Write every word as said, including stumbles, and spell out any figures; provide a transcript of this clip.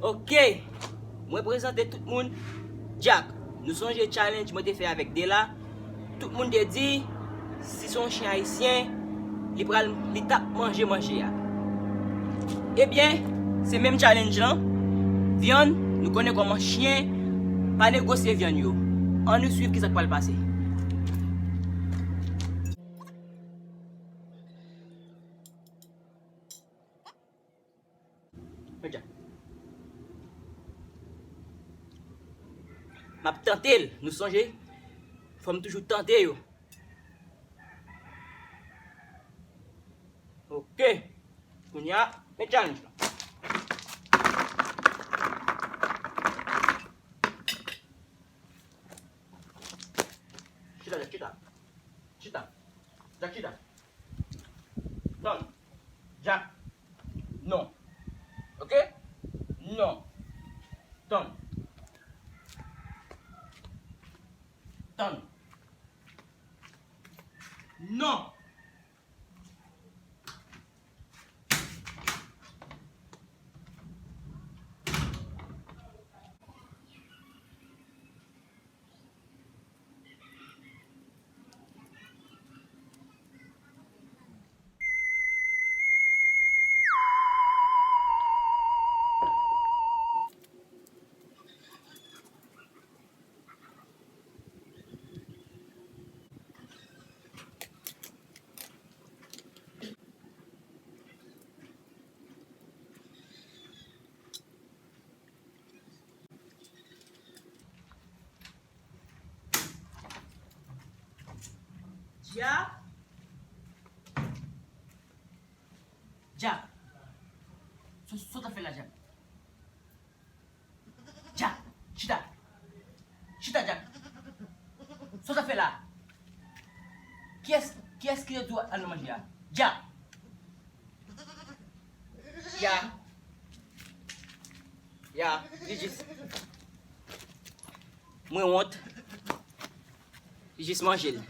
Ok, mwen prezante tout moun Jack. Nou sonje challenge mwen te fè avèk Dela? Tout moun te di, si se yon chen ayisyen, li pral, li t ap manje manje a. Ebyen, se menm challenge lan. Vyann, nou konnen kòman chen pa negosye vyann yo. Ann nou swiv kisa k pral pase. Men Jack. M ap tante l, nou sonje? Fò m toujou tante yo. Ok. Kounye a, men challenge lan. Chita, Jack, chita. Chita. Jack, chita. Tann. Jack. Non. Ok? Non. Tann. Tann. Non. Jack. Jack. Sa, sa w t ap fè la, Jack? Jack, chita. Chita, Jack. Sa w t ap fè la? Kiyès, kiyès ki te di w al nan manje a? Jack. Ya. Ya, li jis. Mwen wont. Li jis manje l.